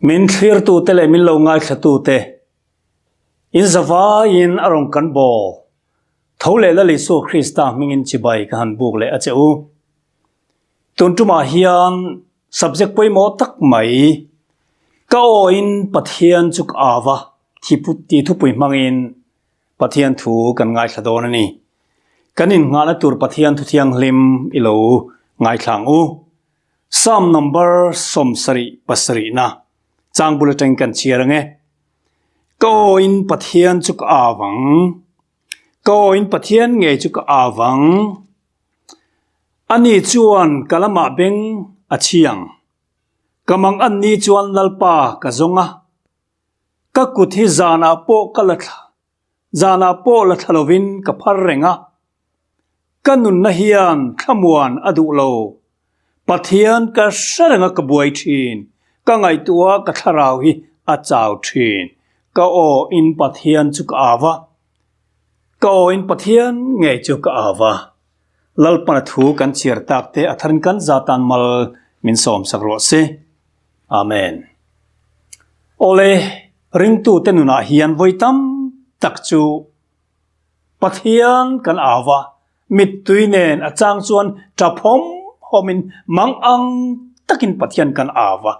Min thlirtute leh min lo ngaithlatute in zavaiin a rawn kan bawl tho leh Lal Isua Krista hmingin chibai ka han buk leh a che u. Tun tumah hian subject pawimawh tak mai ka awin Pathian chu ka au a, tih thupui hmangin Pathian thu kan ngaithla dawn a ni. Kan innghahna tur Pathian thu thianghlim i lo ngaithla ang u. Psalm number 77 na chang bul atangin kan chhiar ang e. Ka awin Pathian chu ka au ang. Ka awin Pathian ngei chu ka au ang. Ani chuan ka lamah beng a chhiang. Ka mang an ni chuan Lalpa ka zawng a. Ka kut hi zanah pawh ka la thla, zanah pawh la thla lovin ka phar reng a. Ka nunna hian thlamuan a duh lo. Pathian ka hre reng a ka buai thin. Ka ngaihtuah ka thlarau hi a chau thin. Ka aw in Pathian chu ka au a. Ka aw in Pathian ngei chu ka au a. Lalpana thu kan chhiar tak te a tharin kan zatan mal min sawm sak rawh se. Amen. Awle, ringtute nunah hian vawi tam tak chu Pathian kan au a, mittui nen a chang chuan tap hawm hawmin mang ang takin Pathian kan au a.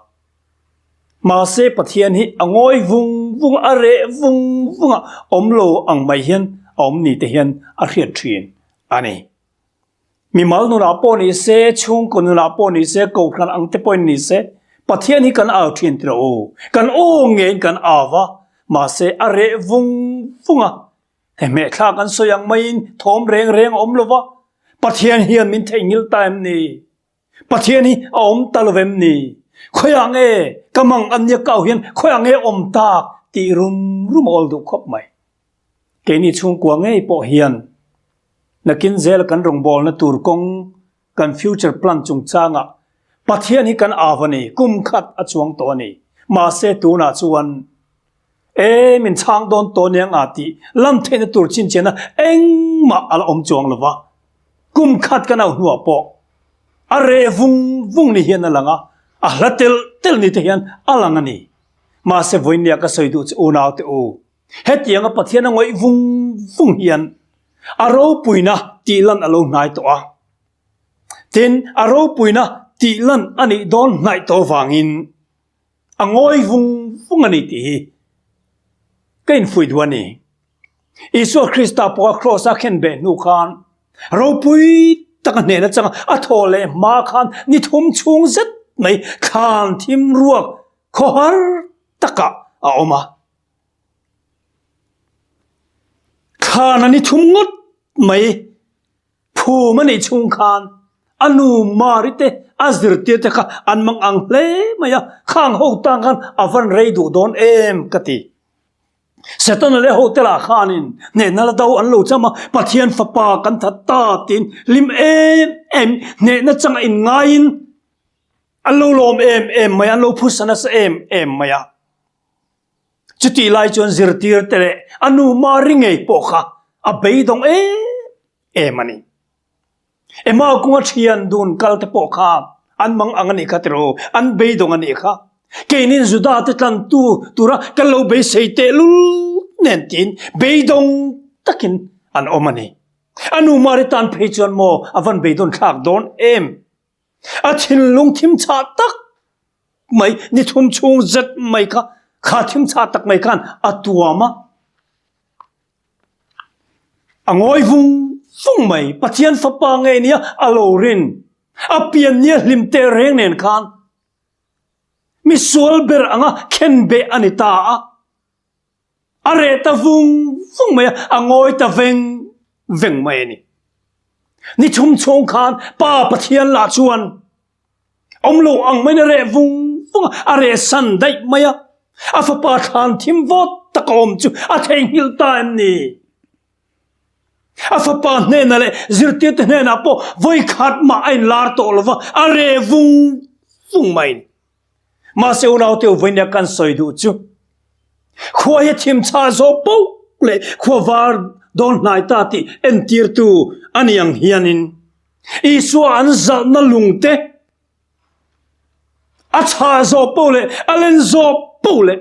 Mahse Pathian hi a ngawi vung vung a, a reh vung vung a, awm lo ang mai hian a awm ni te hian a hriat thin a ni. Mimal nunah pawh ni se, chhungkaw nunah pawh ni se, kohhran ang te pawhin ni se, Pathian hi kan au thin tih rawh u. Kan aw ngeiin kan au va, mahse a reh vung vung a. He hmehthlak an sawi ang maiin thawm reng reng a awm lo va, Pathian hian min theihnghilh ta em ni? Pathian hi a awm ta lo vem ni? Khawiah nge ka mang an nia kau hian khawiah nge awm tak tih rum rum a awl duh khawp mai. Keini chhungkua ngei pawh hian nakin zela kan rawngbawlna tur kawng kan future plan chungchangah Pathian hi kan au a ni, kum khat a chuang tawh a ni. Mahse tunah chuan e min chhang dawn tawh nia nga tih lam theihna tur chinchiahna engmah a la awm chuang lo va. Kum khat kan au hnuah pawh a reh vung vung ni hian a lang a, a hla telh telh ni te hian a lang a ni. Mahse vawinia ka sawi duh chu unaute u, hetianga Pathian a ngawih vung vung hian a ropuina tih lan a lo hnai tawh a. Tin, a ropuina tih lan a nih dawn hnaih tawh vangin a ngawi vung vung a ni tih hi ka infuih duh a ni. Isua Krista pawh a kraws a khen beh hnu khan ropui taka hnehna changa a thaw leh hma khan ni thum chhung zet mai thlan thim ruak khawhar takah a awm a. Thlan a ni thum ngawt mai. Phum a nih chhung khan a nu Mari te a zirtir te kha an mang ang hle mai a, khang ho tan khan a van rei duh dawn em ka ti. Setana leh ho te lah khanin hnehna la do an lo cham a, Pathian fapa kan that ta tiin hlim em em hnehna changa inngaiin an lo lawm em em mai a, an lo phusa nasa em em mai a. Chutih lai chuan zirtir te leh a nu Mari ngei pawh kha a beidawng em em a ni. Emma kunga thian dun kal te pawh kha an mang ang a nih kha tiraw, an beidawng a nih kha. Keinin Juda te tlantu tura kan lo beisei tehlul nen tiin beidawng takin an awm a ni. A nu Mari tan phei chuan maw a van beidawn thlak dawn em? A thinlung thim chhah tak mai ni thum chhung zet mai kha kha thim chhah tak mai khan a tuam a. A ngawi vung vung mai. Pathian fapa ngei nia a lo rin. A pian nia hlim teh reng nen khan misual ber anga khenbeh a ni ta a. A reh ta vung vung mai a, a ngawi ta veng veng mai a ni. Ni chhum chhung khan Pa Pathian lah chuan awm lo ang maiin a reh vung vung a, a reh san daih mai a. A fapa thlan thim vawt tak a awm chu a theihnghilh ta em ni? A fapa hnenah leh zirtirte hnenah pawh vawikhat mah a inlar tawh lo va, a reh vung vung mai a ni. Mahse unaute u vawinia kan sawi duh chu khua hi thim chhah zawh poh leh khua var dawn hnai ta tih entirtu a ni ang hianin Isua an zalhna lungte. A chhah zawh poh leh a len zawh poh leh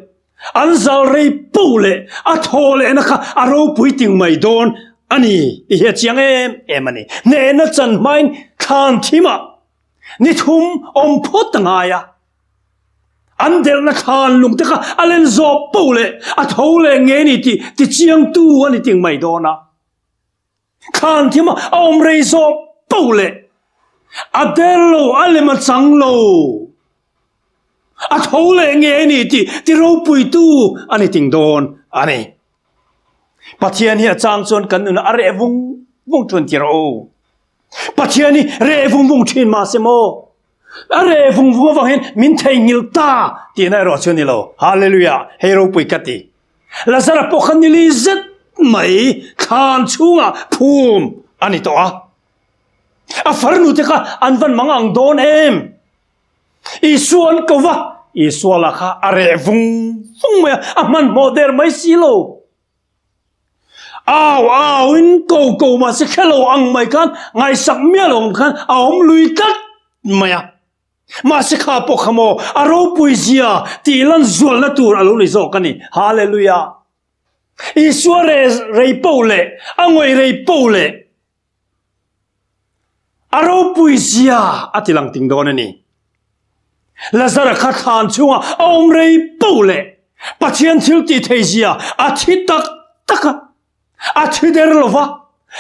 an zal rei poh leh a thaw lehna kha a ropui ting mai dawn a ni tih hi a chiang em em a ni. Hnehna chan hmain thlan thimah ni thum awm phawt a ngai a. An delhna thlan lung te kha a len zawh poh leh a tho leh ngei a ni tih tichiangtu a ni ting mai dawn a. Thlan thim a awm rei zawk poh leh a der lo, a lem a chang lo, a tho leh nge a ni tih ti ropuitu a ni ting dawn a ni. Pathian hi a chang chuan kan nunah a reh vung vung ṭun ti rawh u. Pathian hi reh vung vung ṭhin mah se maw? A reh vung vung avang hian min theihnghilh ta tihna erawh chu a ni lo. Hallelujah! Hei ropui ka ti. Lazara pawh kha nili zet mai thlan chhungah phum a ni tawh a. A farnu te kha an van mang ang dawn em? Isua an ko va, Isua lah kha a reh vung vung mai a, a hmanhmawh der mai si lo. Au au in ko ko mahse hrelo ang mai khan ngaihsak miah lo ang khan a awm lui tlat mai a. Mahse kha pawh kha maw a ropui zia tih lan zualna tur a lo ni zawk a ni. Hallelujah! Isua re rei poh leh a ngawih rei poh leh a ropui zia a ti lang ting dawn a ni. Lazara kha thlan chhungah a awm rei poh leh Pathian thil tih thei zia a thi tak tak a. A thi der lo va,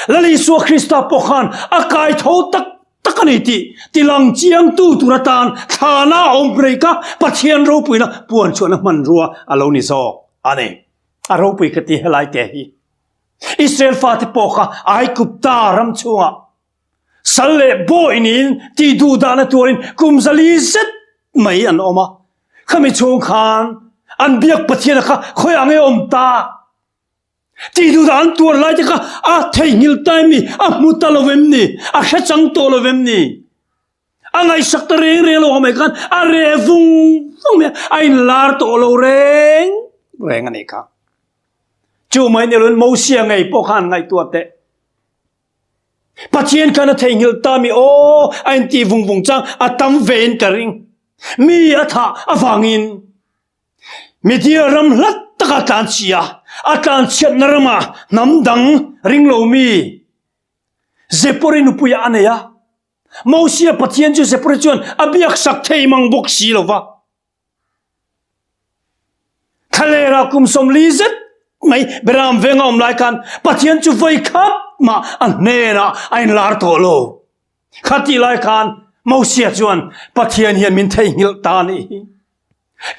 Lal Isua Krista pawh khan a kai tho tak tak a ni tih tilang chiangtu tur atan thlana a awm rei kha Pathian ropuina puan chhuahna hmanrua a lo ni zawk a ni. A ropui ka ti helai te hi. Israel fate pawh kha Aigupta ram chhungah sal leh bawi niin tih duh dahna tuarin kum zali zet mai an awm a. Khami chhung khan an biak Pathiana kha khawiah nge awm ta? Tih duhdah an tuar lai te kha a theihnghilh ta em ni? A hmu ta lo em ni? A hre chang tawh lo em ni? A ngaihsak ta reng reng lo ang mai khan a reh vung vung mai a, a inlar tawh lo reng reng a nih kha. Chu mai ni loin Mosia ngei pawh khan ngaihtuah teh. Pathian khan a theihnghilh ta mi aw a intih vung vung chang a tam vein ka ring. Mi a thah avangin Media ram hlat taka tlanchhia, a tlanchhiatna rama hnam dang ring lomi Zepori nupuiah a nei a. Mosia Pathian chu Zepori chuan a biaksak thei mang bawk si lo va. Thlalera kum 40 zet mai Beram venga awm lai khan Pathian chu vawi khat mah a hnenah a inlar tawh lo. Khatih lai khan Mosia chuan Pathian hian min theihnghilh ta a nih hi.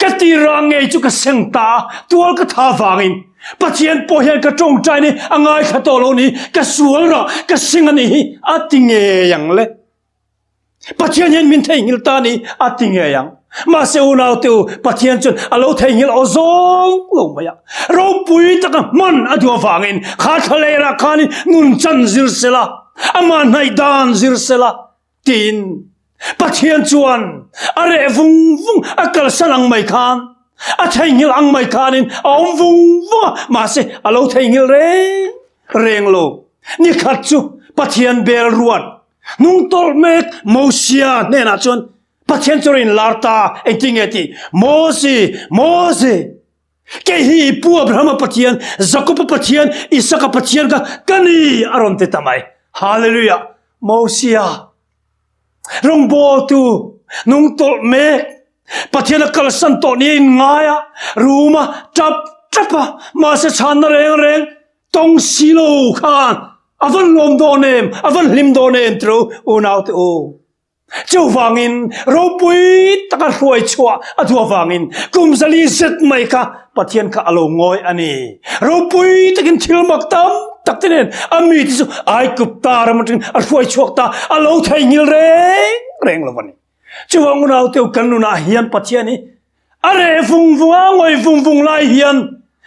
Ka tirah ngei chu ka seng ta a, tual ka tha vangin Pathian pawh hian ka tawngtai ni a ngaithla tawh lo ni, ka sual rah, ka seng a nih hi a ti ngei ang le. Pathian hian min theihnghilh ta ni a ti ngei ang. Mahse unaute u, Pathian chuan a lo theihnghilh aw zawng lo mai a. Ropui taka hman a duh avangin kha thlalerah khanin nun chan zir sela, amah hnaih dan zir sela, Tiin Pathian chuan a reh vung vung a kalsan ang mai khan a theihnghilh ang mai khanin a awm vung vung a, mahse a lo theihnghilh reng reng lo. Ni khat chu Pathian bel ruat hnung tawlh mek Mosia hnenah chuan Pathian chu a rawn inlar ta, engtin nge tih? Mose, Mose! Kei hi i pu Abrahama Pathian, Jakoba Pathian, Isaka Pathian kha ka ni a rawn ti ta mai. Hallelujah! Mosia, rawngbawltu nung tawlh mek, Pathian a kalsan tawh ni a inngai a, rum a, tap tap a, mahse chhanna reng reng tawng si lo khan a van lawm dawn em, a van hlim dawn em tiro unaute u. Chuvangin ropui taka hruai chhuah a duh avangin kum 400 zet mai kha Pathian kha a lo ngawi a ni. Ropui takin thil mak tam tak te nen a mite chu Aigupta ram atangin a hruai chhuak ta, a lo theihnghilh reng reng lo a ni. Chuvang unaute kan nunah hian Pathian hi A reh vung vung a, ngawih vung vung lai hian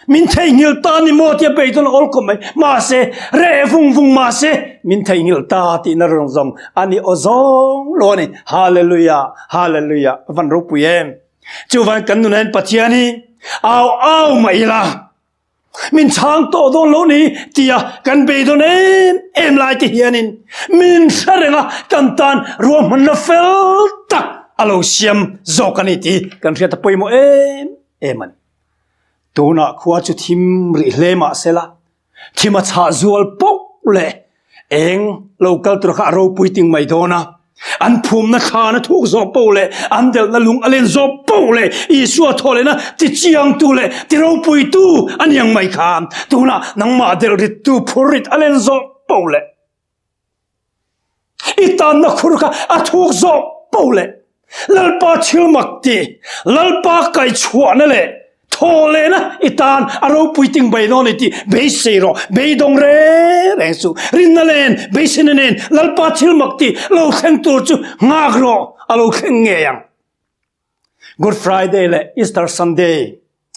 min theihnghilh ta ni maw tia beidawn a awl khawp mai. Mahse, reh vung vung mahse min theihnghilh ta tihna rawn zawng a ni aw zawng lo a ni. Hallelujah, Hallelujah, a van ropui em. Chuvangin kan nunah hian Pathian hi au au mah ila, Min chhang tawh dawn lo ni tia kan beidawn em em lai te hianin min hre reng a, kan tan ruahmanna fel tak a lo siam zawk a ni tih kan hriat a pawimawh em em a ni. Tunah khua chu thim rih hle mah sela, thim a chhah zual poh leh eng lo kal tur kha a ropui ting mai dawn a. An phumna thlan a thuk zawh poh leh an delhna lung a len zawh poh leh Isua thaw lehna ti chiangtu leh ti ropuitu a ni ang mai kha. Tunah nangmah delh rittu phur rit a len zawh poh leh I tanna khur kha a thuk zawh poh leh Lalpa thil mak ti, Lalpa kaichhuahna leh thaw lehna i tan a ropui ting bai dawn i tih beisei rawh, beidawng reng reng suh. Rinna nen, beiseina nen Lalpa thil mak ti lo thleng tur chu nghak rawh, a lo thleng ngei ang. Good Friday leh Easter Sunday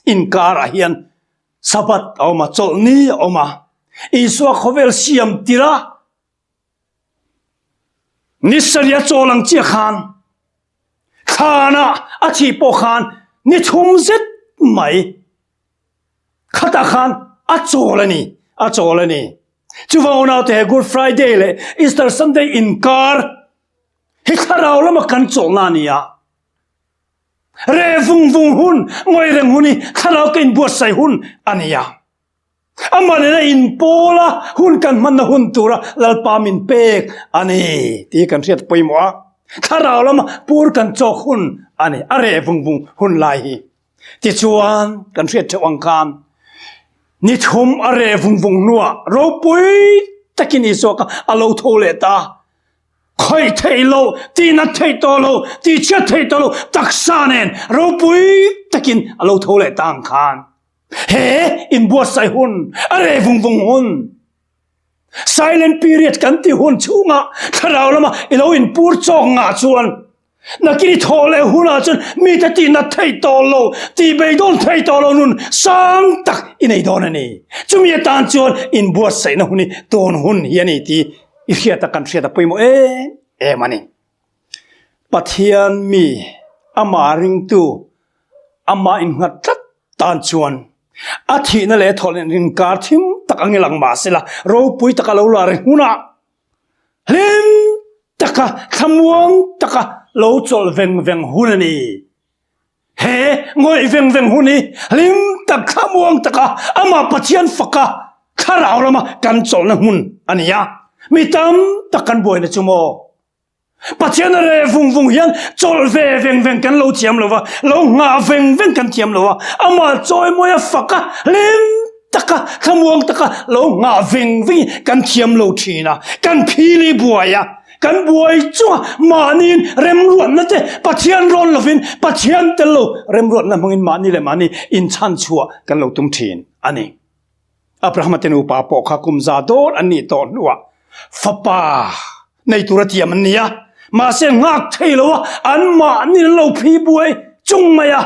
inkarah hian Sabbath a awm a, chawlhni a awm a. Isua khawvel siam tir a, ni sarih a chawl ang chiah khan, thlanah a thih pawh khan ni thum zet mai khatah khan a chawl a ni, a chawl a ni. Chuvang unaute he Good Friday leh Easter Sunday inkar hi thlarau lama kan chawlhna a ni a. Reh vung vung hun, ngawi reng hun hi thlarau ka inbuatsaih hun a ni a. Amah nena inpawl a, hun kan hmanna hun tura Lalpa min pek a ni tih hi kan hriat pawimawh a. Thlarau lama pur kan chawk hun a ni, a reh vung vung hun lai hi. Tichuan, kan hriat theuh ang khan ni thum a reh vung vung hnuah ropui takin Isua kha a lo tho leh ta a. Khawih theih lo, tihnat theih tawh lo, tihchhiat theih tawh lo taksa nen ropui takin a lo tho leh ta ang khan he inbuatsaih hun, a reh vung vung hun, silent period kan tih hun chhungah thlarau lama i lo inpur chawk ngah chuan nakin i thawh leh hunah chuan mite tihnat theih tawh lo, tihbeidawn theih tawh lo nun sang tak i nei dawn a ni. Chumi atan chuan inbuatsaihna hun hi tun hun hi a ni tih I hriat a kan hriat a pawimawh em em a ni. Pathian mi amah ringtu amah innghat tlat tan chuan a thihna leh thawh leh inkar thim tak ang i lang mah sela ropui taka lo la reng hunah hlim taka thlamuang taka lo chawlh veng veng hun a ni. He ngawih veng veng hun hi hlim tak thlamuang taka amah Pathian faka thlarau lama kan chawlhna hmun a ni a. Mi tam tak kan buaina chu maw? Pathian a reh vung vung hian chawlh ve veng veng kan lo thiam lo va, lo nghah veng veng kan thiam lo a. Amah chawimawia faka hlim taka thlamuang taka lo nghah veng veng hi kan thiam lo thin a, kan phili buai a. Kan buai chunga mahniin remruatna te Pathian rawn lovin Pathian tel lo remruatna hmangin mahni leh mahni inchhan chhuah kan lo tum thin a ni. Abrahama te nupa pawh kha kum za dawn an nih tawh hnuah fapa nei tura tiam an ni a, mahse nghak thei lo a an mahni an lo phi buai chung mai a,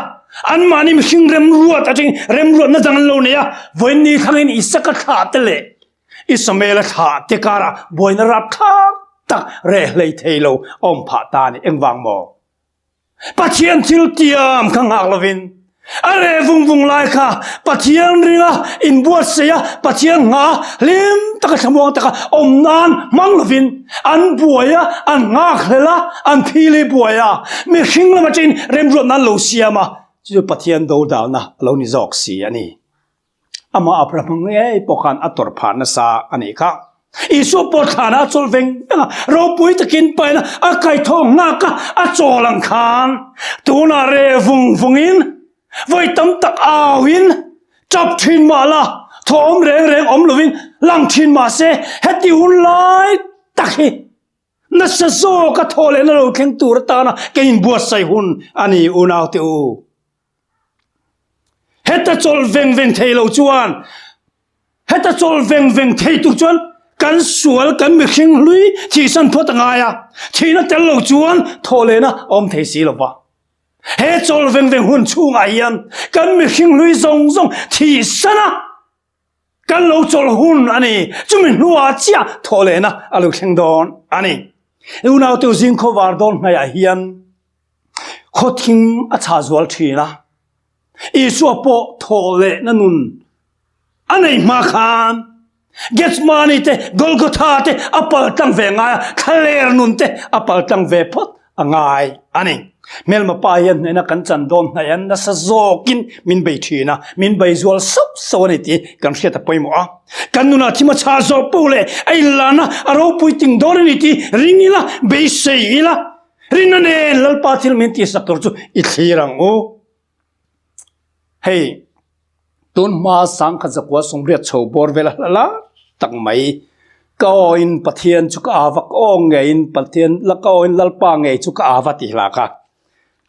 an mahni mihring remruat atangin remruatna dang an lo nei a, vawiin ni thlangin Isaka thlah te leh Ismael-a thlah te karah buaina rapthlak tak reh hlei thei lo a awm phah ta a ni. Engvang maw? Pathian thil tiam kha nghak lovin a reh vung vung lai kha Pathian ringa inbuatsaih a, Pathian nghah a, hlim taka thlamuang taka awm nan hmang lovin an buai a, an nghak hlel a, an phili buai a, mihring lam atangin remruatna an lo siam a, chu chu Pathian dodalna a lo ni zawk si a ni. Amah Abraham ngei pawh khan a tawrh phah nasa a nih kha. Isua pawh thlanah a chawlh veng veng a, ropui takin paina a kaithaw nghak a, a chawl ang khan tunah reh vung vungin vawi tam tak auin tap thin mah la, thawm reng reng awm lovin lang thin mah se heti hun lai tak hi nasa zawka thaw lehna lo thleng tur atana ka inbuatsaih hun a ni unaute u. Heta chawlh veng veng thei lo chuan, heta chawlh veng veng thei tur chuan kan sual kan mihring hlui thihsan phawt a ngai a, thihna tel lo chuan thawhlehna a awm thei si lo va. He chawlh veng veng hun chhungah hian kan mihring hlui zawng zawng thihsan a kan lo chawlh hun a ni. Chumi hnuah chiah thawhlehna a lo thleng dawn a ni. Unaute zing khawvar dawn hnaihah hian Khawthing a chhah zual thin a, Isua pawh thawh lehna nun a neih hma khan Gethsemane te, Golgotha te a pal tlang ve ngai a, thlaler nun te a pal tlang ve phawt. A ngai a ni. Hmelma pa hian hnehna kan chan dawn hnaih a nasa zawkin min bei thin a, min bei zual sauh sauh a ni tih kan hriat a pawimawh a. Kan nunah thim a chhah zawh poh leh a inlahna a ropui ting dawn a ni tih ring ila, beisei ila, rinna nen Lalpa thil min tihsak tur chu i thlir ang u. Hei. Tun hma sangkhat zakua sawmriat chho bawr vel a hla lar tak mai. Ka awin Pathian chu ka ava, ka aw ngeiin Pathian, ka awin Lalpa ngei chu ka ava tih hla kha.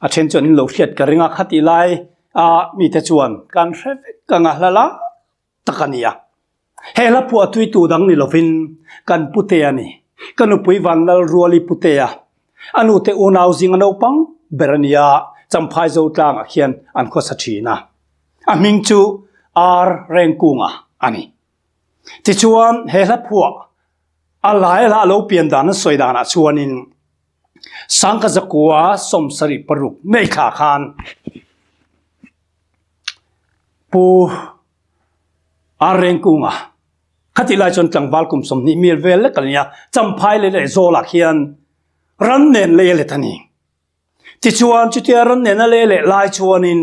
A then chuan in lo hriat ka ring a, khatih lai a mite chuan kan hre vek ang a hla lar tak a ni a. He hla phuah tui tu dang ni lovin kan pute a ni. Ka nupui Vanlalruali putea, a nute unau zinga naupang ber a ni a, Champhai Zotlangah khian an khawsa thin a. A hming chu Ar Rengkunga a ni. Tichuan he hla phuah a lai hla a lo pian dan an sawi danah chuanin Sangka zakua 76 May thla khan Pu Ar Rengkunga khatih lai chuan tlangval kum 20 mil vel lek a ni a, Champhai leh Lehzawlah khian ran nen lei a let a ni. Tichuan, chutia ran nena leh leh lai chuanin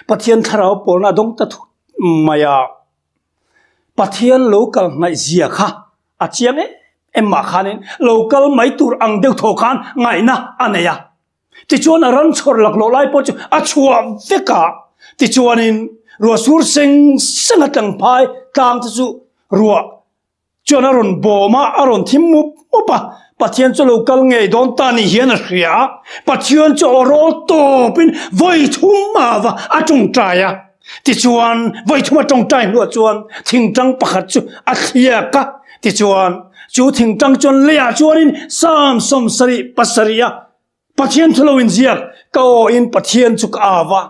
Pathian thlarau pawlna a dawng ta thut mai a. Pathian lo kal hnaih zia kha a chiang em em mah khanin lo kal mai tur ang deuh thaw khan ngaihna a nei a. Tichuan, a ran chhawr laklawh lai pawh chu a chhuah vek a. Tichuanin, ruah sur seng seng a tlangphai tlang te chu ruah Chuan a rawn bawm a, a rawn thim mup mup a, Pathian chu lo kal ngei dawn ta ni hian a hria a, Pathian chu aw rawl tawpin vawi thum ava a tawngtai a. Tichuan, vawi thum a tawngtai hnuah chuan thingtang pakhat chu a thliak a, tichuan, chu thingtang chuan leiah chuanin Psalm 77 a Pathian thu lo inziak, Ka awin Pathian chu ka ava,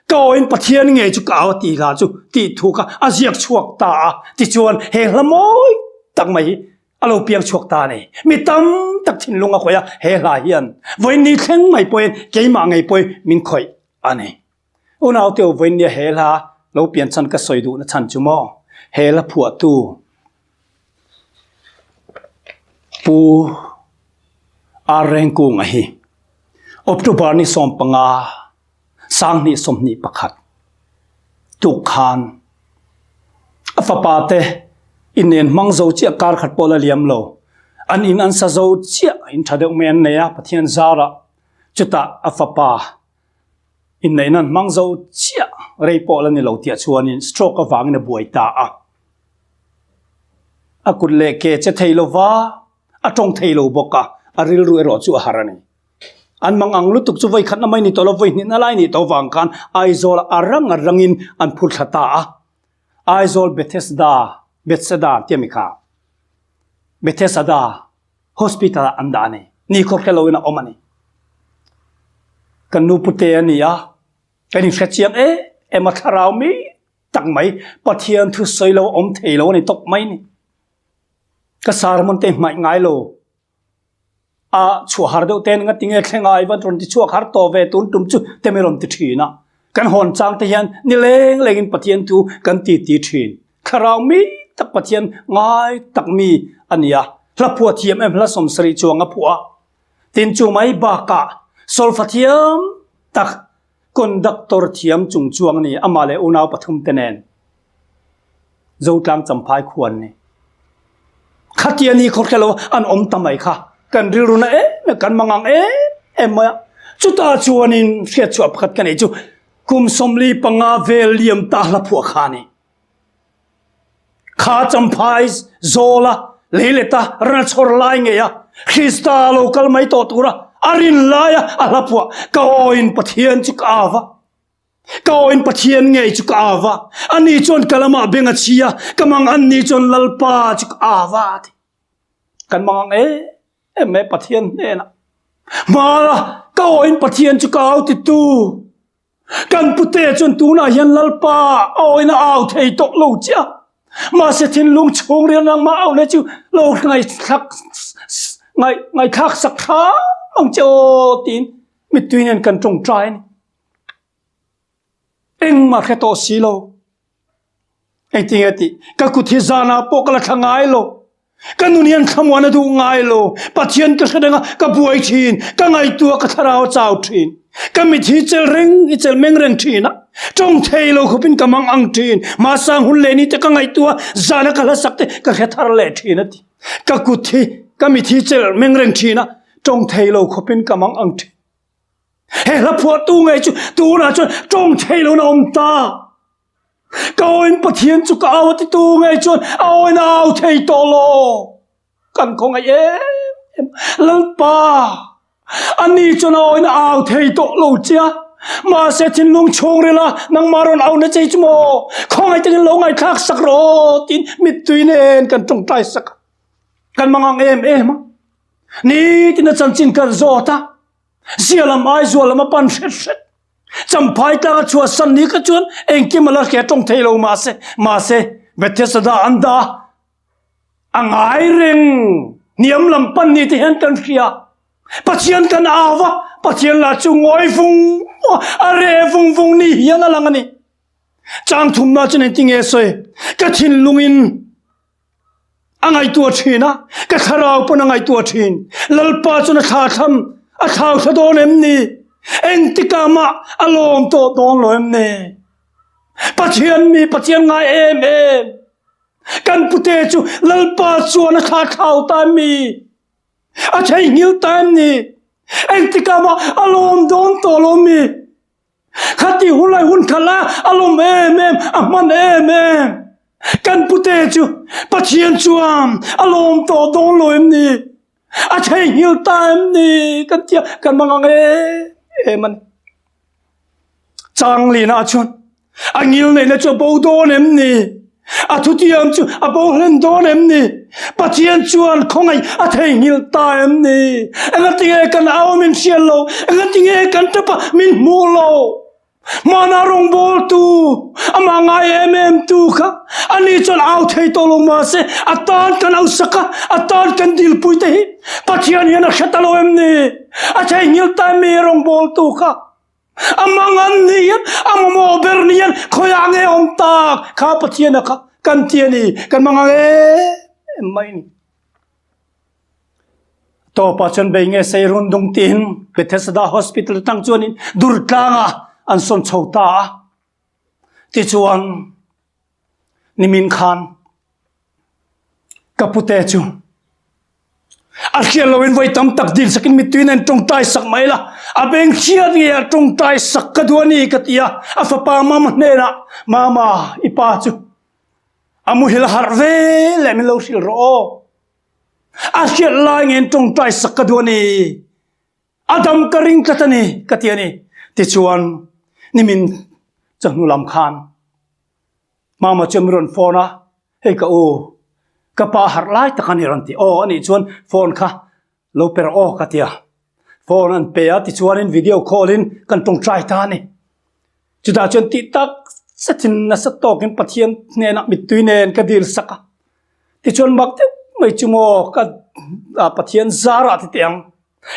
Ka awin Pathian ngei chu ka au a tih hla chu tih thu kha a ziak chhuak ta a, tichuan he hla mawi tak mai hi a lo piang chhuak ta a ni. Mi tam tak thinlung a khawih a, he hla hian vawiin ni thleng mai pawhin keimah ngei pawhin min khawih a ni. Unaute vawiin nia he hla lo pian chhan ka sawi duhna chhan chu maw he hla phuahtu Pu Ar Rengkunga hi October ni 15 2021 tuk khan a fapa te inen hmang zo chiah kar khat pawh la liam lo an in an sa zo chiah in tha deuh mai an nei a Pathian zarah chutah a fapa inneihna an hmang zo chiah rei pawh la ni lo tih ah chuanin stroke avangin a buai ta a a kut leh ke che thei lova a tawng thei lo bawk a a rilru erawh chu a har a ni. An mang ang lutuk chu vawi khatna mai ni tawh lo, vawi hnihna lai ni tawh vang khan Aizawl a rang a rangin an phur thla ta a. Aizawl Bethesda, Bethesda tia mi kha, Bethesda Hospital ah an dah a ni. Ni khaw hre loin a awm a ni. Kan nu pute a ni a, kan inhre chiang em em a, thlarau mi tak mai, Pathian thu sawi lo awm thei lo a ni tawp mai ni. Ka sermon te hmaih ngai lo. A chhuah har deuh ten nga tinge thleng a ivan rawn ti chhuak har tawh ve tun tum chu te mi rawn ti thin a. Kan hawn chang te hian ni leng leng in Pathian thu kan ti ti thin. Thlarau mi tak Pathian ngai tak mi a ni a. Hla phuah thiam em hla 70 chuang a phuah a. Tin chu mai bakah solfa thiam tak conductor thiam chung chuang a ni amah leh unau pathum te nen. Zotlang Champhai khuan ni. Khatia ni khaw hrelo an awm ta mai kha. Kan rilru na em em kan mangang em em mai a. Chutah chuanin hriat chhuah pakhat ka nei chu kum 45 vel liam ta hla phuah kha ni. Kha Champhai zawla leileta ran chhawr lai ngei a Krista lo kal mai tawh tura a rin laia a hla phuah ka awin Pathian chu ka ava. Ka awin Pathian ngei chu ka ava, ani chuan ka lamah beng a chhi a, ka mang an ni chuan Lalpa chu ka ava a ti. Kan mang ang em em mai Pathian hnenah. Hmara ka awin Pathian chu ka au titu. Kan pute chuan tunah hian Lalpa a awin a au thei tawh lo che a. Mahse thinlung chhungril nangmah au leh chu lo ngaihthlak ngaihthlak sak hram ang che aw tiin mittui nen kan tawngtai a ni. Engmah hre tawh si lo. Engtinge tih? Ka kut hi zanah pawh ka la thla ngai lo. Ka nun hian thlamuan a duh ngai lo. Pathian ka hre reng a, ka buai thin, ka ngaihtuah, ka thlarau a chau thin. Ka mit hi chelh reng, i chelh meng reng thin a. Tawng thei lo khawpin ka mang ang thin. Mahsang hun leh ni te ka ngaihtuah, zana ka hlasak te ka hre thar leh thin a ti. Ka kut hi, ka mit hi chelh meng reng thin a, tawng thei lo khawpin ka mang ang thin. He hla phuahtu ngei chu tunah chuan tawng thei loin a awm ta. Ka awin Pathian chu ka au a titu ngei chuan a awin a au thei tawh lo. Kan khawngaih em em. Lalpa, ani chuan a awin a au thei tawh lo che a. Mahse thinlung chhungril a nangmah rawn au na che chu maw? Khawngaih takin lo ngaihthlak sak rawh aw tiin mittui nen kan tawngtai sak a. Kan mangang em em a. Nitin a chanchin kan zawt a. Zia lam ai zual lam a pan hret hret. Champhai tlang a chhuah san ni kha chuan engkim a la hria tawng thei lo mahse, mahse Bethesda an dah a ngai reng hniam lam pan ni te hian kan hria. Pathian kan au va, Pathian lah chu ngawi vung vung a, a reh vung vung ni hian a lang a ni. Chang thumna chuan engtinge sawi? Ka thinlungin A ngaihtuah thin a, ka thlarau pawn a ngaihtuah thin. Lalpa chuan a thla thlam a thlau thla dawn em ni? Engtikah mah a lawm tawh dawn lo em ni? Pathian mi Pathian ngai em em. Kan pute chu Lalpa chuan a thla thlau ta em mi? A theihnghilh ta em ni? Engtikah mah a lawm dawn tawh lo em mi? Khati hunlai hun kha la a lawm em em, a hman em em. Kan pute chu Pathian chuan a lawm tawh dawn lo em ni? A theihnghilh ta em ni? Kan tia kan mangang em em a ni. Changlina chuan a ngilneihna chu a bo dawn em ni? A thutiam chu a bo hlen dawn em ni? Pathian chuan khawngaih a theihnghilh ta em ni? Engatinge kan au min hriat lo? Engatinge kan tap a min hmuh lo? Hmana rawngbawltu, amah ngai em em tu kha ani chuan au thei tawh lo mahse a tan kan au sak a, a tan kan dilpui te hi Pathian hian a hre ta lo em ni? A theihnghilh ta em mi rawngbawltu kha? A mangan ni hian, a mamawh ber ni hian khawiah nge awm tak? Kha Pathiana kha kan ti a ni, kan mangang em em mai a ni. Tawpah chuan bei nge sei run dung tiin Bethesda Hospital atang chuanin Durtlangah an sawn chho ta a. Tichuan nimin khan Ka pute chu a hriat loin vawi tam tak dil sakin mittui nen tawngtai sak mai la, a beng hriat nge a tawngtai sak ka duh a ni ka ti a, a fapa Mama hnenah, Mama, i pa chu a muhil a harh ve leh min lo hrilh rawh aw. A hriat lai nge tawngtai sak ka duh a ni, a dam ka ring tlat a ni ka ti a ni. Tichuan, nimin chawhnu lam khan Mama chuan min rawn phone a, hei ka u, ka pa harh lai tak a ni rawn ti. Aw anih chuan phone kha lo per aw ka ti a. Phone an pe a tichuanin video call in kan tawngtai ta a ni. Chutah chuan tih tak zetin nasa tawkin Pathian hnenah mittui nen ka dil sak a. Tichuan mak deuh mai chu maw ka Pathian zarah ti teh ang.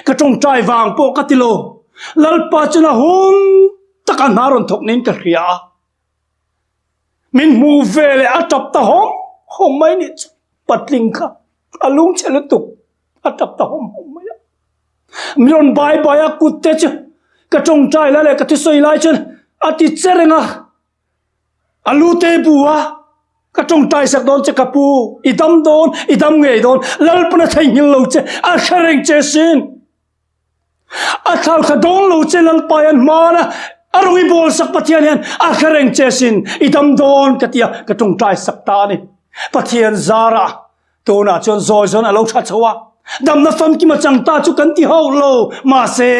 Ka tawngtai vang pawh ka ti lo. Lalpa chuan a hun taka hna rawn thawk niin ka hria a. Min hmuh ve leh a tap ta hawm hawm mai nih chu patling kha a lungchhe lutuk a tap ta hawm hawm mai a. Min rawn bai bai a kut te chu ka tawngtai lai leh ka thusawi lai chuan a ti che reng a, a lu te bu a ka tawngtai sak dawn che ka pu i dam dawn i dam ngei dawn Lalpan a theihnghilh lo che a hre reng che sin. A thal kha dawn lo che Lalpa hian hmana a rawng i bawl sak Pathian hian a hre reng che sin i dam dawn ka tia ka tawngtai sak ta a ni. Pathian zarah tunah chuan zawi zawn a lo tha chho a, damna famkim a chang ta chu kan ti hauh lo mahse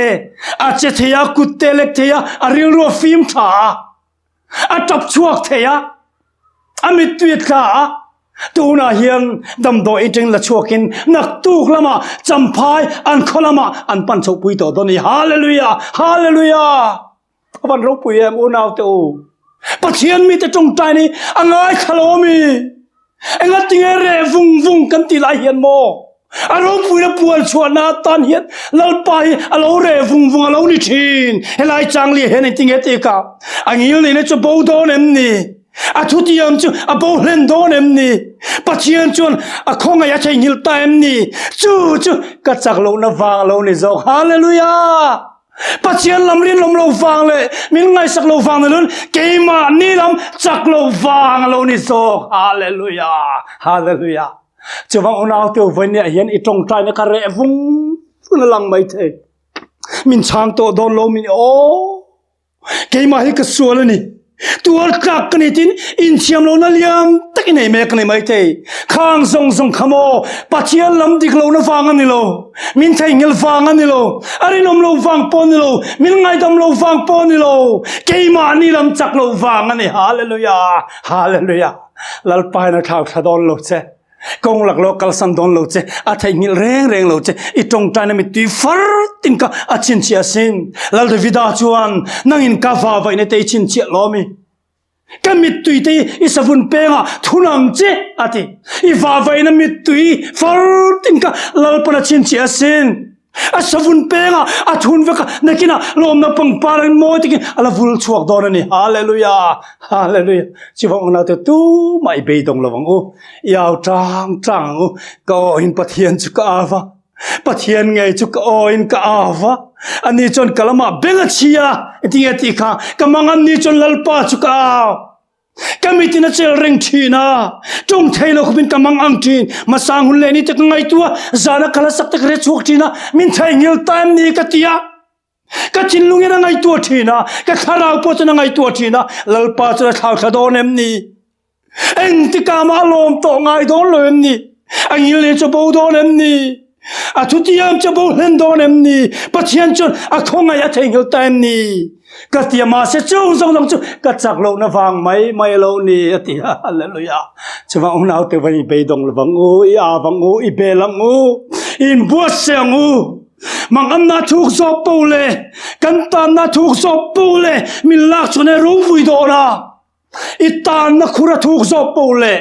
a che thei a, kut te lek thei a, a rilru a fim tha a. A tap chhuak thei a, a mittui a tla a, tunah hian damdawi atangin la chhuakin naktuk lamah champhai an khaw lamah an pan chhohpui tawh dawn a ni. Hallelujah! Hallelujah! A van ropui em unaute u. Pathian mite tawngtai ni a ngaithla lo ami? Engatinge reh vung vung kan tih lai hian maw? A ropuina puan chhuahna atan hian Lalpa hi a lo reh vung vung a lo ni thin. Helai changli hian engtinge tih ka? A ngil neihna chu bo dawn em ni? A thutiam chu a bo hlen dawn em ni? Pathian chuan a khawngaih a theihnghilh ta em ni? Chu chu ka chak lohna vang lo ni zawk. Hallelujah! Pathian lam rinawm lo vang leh min ngaihsak lo vang ni loin keimahni lam chak lo vang a lo ni zawk. Hallelujah! Hallelujah! Chuvang unaute vawinia hian i tawngtaina kha reh vung vung a lang maithei. Min chhang tawh dawn lo min aw. Keimah hi ka sual a ni. Tuar tlak ka ni tin inthiam lohna liam tak i nei mek a ni maithei. Khang zawng zawng kha maw Pathian lam dik lohna vang a ni lo, min theihnghilh vang a ni lo, a rinawm lo vang pawh a ni lo, min ngaidam lo vang pawh a ni lo, keimahni lam chak loh vang a ni. Hallelujah! Hallelujah! Lalpa hian a thlau thla dawn lo che. Kawng lak lo kalsan dawn lo che, a theihnghilh reng reng lo che, i tawngtaina mittui far tin kha a chhinchhiah asin. Lal Davida chuan, Nangin ka vavaihna te i chhinchhiah lo ami? Ka mittui te hi i savun pengah thun ang che, a ti. I vavaihna mittui far tin kha Lalpan a chhinchhiah asin. A savun pengah a thun vek a, nakinah lawmna pangpar in mawi takin a la vul chhuak dawn a ni. Hallelujah! Hallelujah! Chuvang unaute tumah i beidawng lo ang u, i au tang tang ang u. Ka awhin Pathian chu ka au va, Pathian ngei chu ka awhin ka au va, ani chuan ka lamah beng a chhi a, engtinge tih kha ka mangan ni chuan Lalpa chu ka au. Ka mitin a chel reng thin a, tawng thei lo khawpin ka mang ang thin. Hmasang hun leh ni te ka ngaihtuah, zana ka la sak te ka hre chhuak thin a, min theihnghilh ta em ni ka ti a. Ka thinlungin a ngaihtuah thin a, ka thlarau pawh chuan a ngaihtuah thin a, Lalpa chuan a thlau thla dawn em ni? Engtikah mah a lawm tawh ngai dawn lo em ni? A ngil leh chu bo dawn em ni? A thutiam chu bo hlen dawn em ni? Pathian chuan a khawngaih a theihnghilh ta em ni? Ka ti a, mahse chung zawng zawng chu ka chak lohna vang mai mai a lo ni, a ti a. Hallelujah! Chuvang unaute va i beidawng lovang u, i av ang u, i bel ang u, i inbuatsaih ang u. Mangamna thuk zawk po leh kan tanna thuk zawk po leh min lak chuan e ropui dawn a. I tanna khur a thuk zawk po leh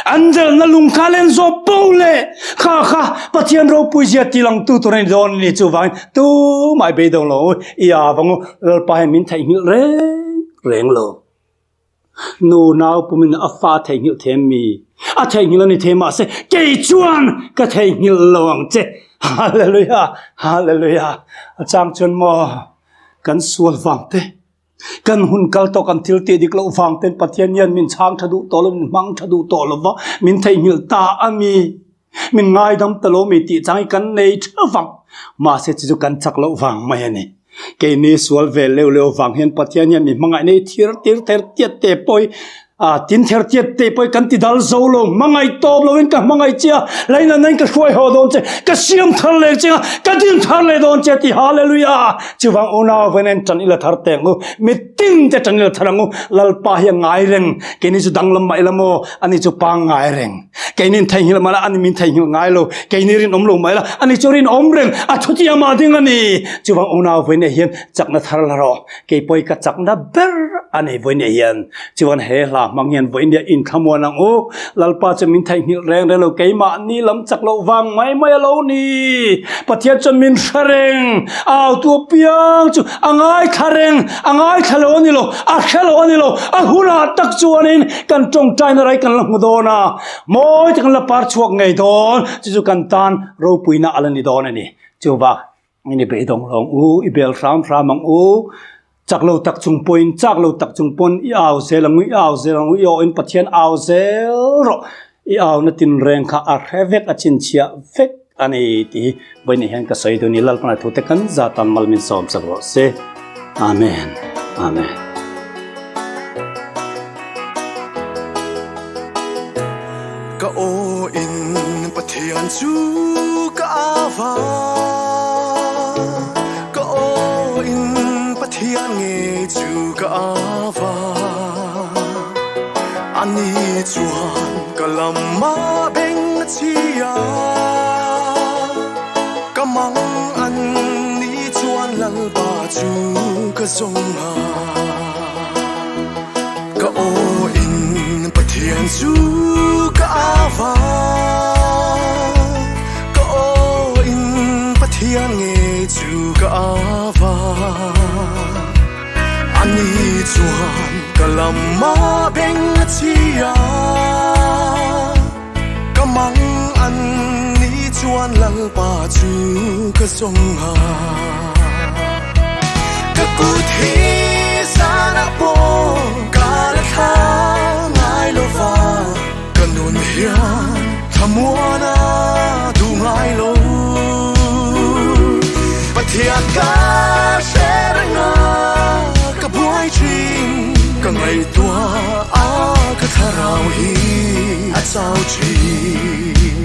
an velna lung kha len zawk po leh kha kha Pathian ropui zia tilangtu tur a ni dawn a ni. Chuvangin tumah i beidawng lo u, i av ang u, Lalpa hian min theihnghilh reng reng lo. Nu nau pumin a fa theihnghilh them mi a theihnghilh a ni thei mahse kei chuan ka theihnghilh lo ang che. Hallelujah! Hallelujah! A chang chuan maw kan sual vang te Kan hun kal tawh kan thil tih dik loh vang ten Pathian hian min chhang tha duh tawh lo, min hmang tha duh tawh lo va, min theihnghilh ta a mi, min ngaidam ta lo mi tih chang hi kan nei tha vang. Mahse chu chu kan chak loh vang mai a ni. Keini sual ve leuh leuh vang hian Pathian hian min hmangaih nei thir tir ther tiat te pawh hi A tin ther tiat te pawh kan ti dal zo lo, hmangaih tawp loin ka hmangaih che a, lainatna in ka hruai haw dawn che, ka siam thar leh che a, ka din thar leh dawn che ti Hallelujah! Chuvang unau vawiin en ṭan ila thar teh ang u, mitin te ṭan ila thar ang u, Lalpa hi a ngai reng, keini chu danglam mah ila maw, ani chu pangngai reng, keini in theihnghilh mah ila ani min theihnghilh ngai lo, keini rinawm lo mah ila ani chu rinawm reng, a thutiam ah ding a ni. Chuvang unau vawiin hian chakna thar la rawh. Kei pawh ka chakna ber a nei vawiin hian chuan he hla hmang hian vawiin hian inthlamuan ang u. Lalpa chu min theihnghilh reng reng lo, keimahni lam chak loh vang mai mai a lo ni. Pathian chuan min hre reng, a autu apiang chu a ngaithla reng, a ngaithla lo a ni lo, a hre lo a ni lo, a hunah tak chuanin kan tawngtaina rai kan la hmu dawn a, mawi tak kan la par chhuak ngei dawn, chu chu kan tan ropuina a la ni dawn a ni. Chuvang. I beidawng lo ang u, i bel hram hram ang u. Chak lo tak chung pawhin, chak lo tak chung pawn i au zel ang u, i au zel ang u, i awhin Pathian au zel rawh. I auna tinreng kha a hre vek, a chhinchhiah vek a ni tih hi vawiinah hian ka sawi duh a ni. Lalpana thute kan zatan mal min sawm sak rawh se. Amen. Amen. Ka aw in Pathian chu ka ava Ka aw in Pathian ngei chu ka ava Ani chuan ka lam a beng a chhia Ka mang an ni chuan Lalpa chu ka zawng a. Ka aw in Pathian chu ka ava Ka aw in Pathian ngei chu ka ava Ani chuan ka lam a beng. chhia Ka mang an ni chuan Lalpa chu ka zawng a. Ka kut hi zanah pawh ka la thla ngai lo va, ka nun hian thlamuan a duh ngai lo. Pathian ka hre reng a, ka buai thin, ka ngaihtuah a, ka thlarau hi a chau thin.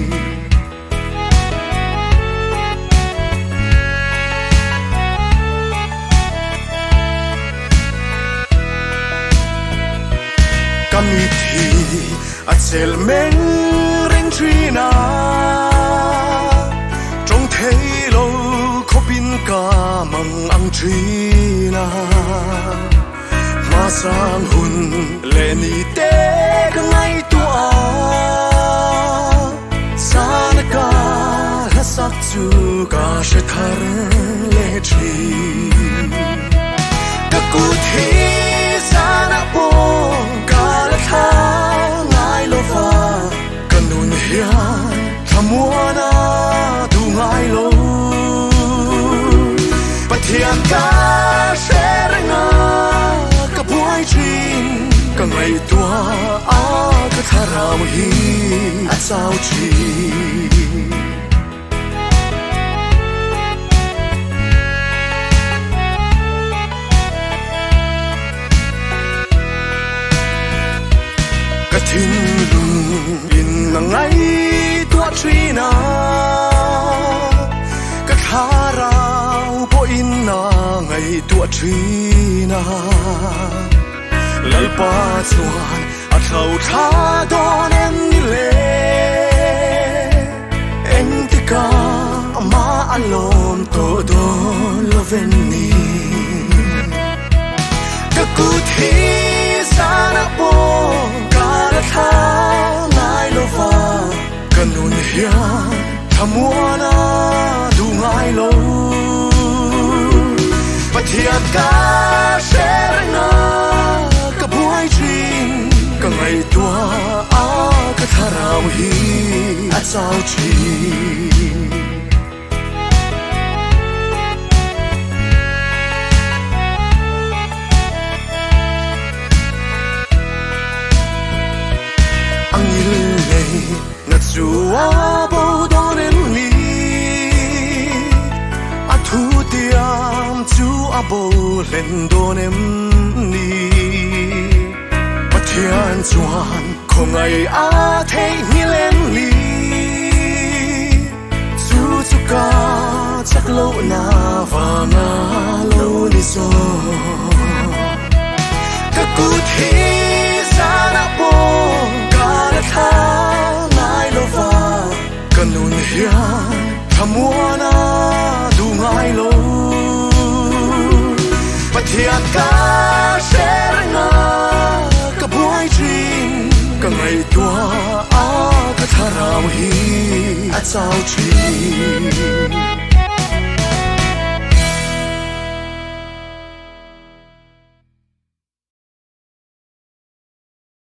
Ka mit hi a chelh meng reng thin a, tawng thei lo khawpin ka mang ang thin a. Hmasang hun leh ni te ka ngaihtuah a, zana ka hlasak chu ka hre thar leh thin. Ka kut hi zanah pawh ka la thla ngai lo va, ka nun hian thlamuan a duh ngai lo. Pathian ka hre reng a, ka buai thin, ka ngaihtuah a, ka thlarau hi a chau thin. Ka thinlung in a ngaihtuah thin a, ka thlarau pawhin a ngaihtuah thin a. Lalpa chuan a thlo thla dawn em ni le? Engtika amah a lawm tawh dawn lo vem ni? Ka kut hi zanah pawh ka la thla ngai lo va, ka nun hian thlamuan a duh ngai lo. Pathian ka hre reng a, ka buai thin, ka ngaihtuah a, ka thlarau hi a chau thin. A ngil nei na chu a bo dawn em ni? A thu tiam chu a bo hlen dawn em ni? Pathian chuan khawngaih a theihnghilh em ni? Chu chu ka chak lohna vanga lo ni zawk. Ka kut hi zanah pawh ka la thla ngai lo va, ka nun hian thlamuan a duh ngai lo. Pathian ka hre reng a, ka buai thin, ka ngaihtuah a, ka thlarau hi a chau thin.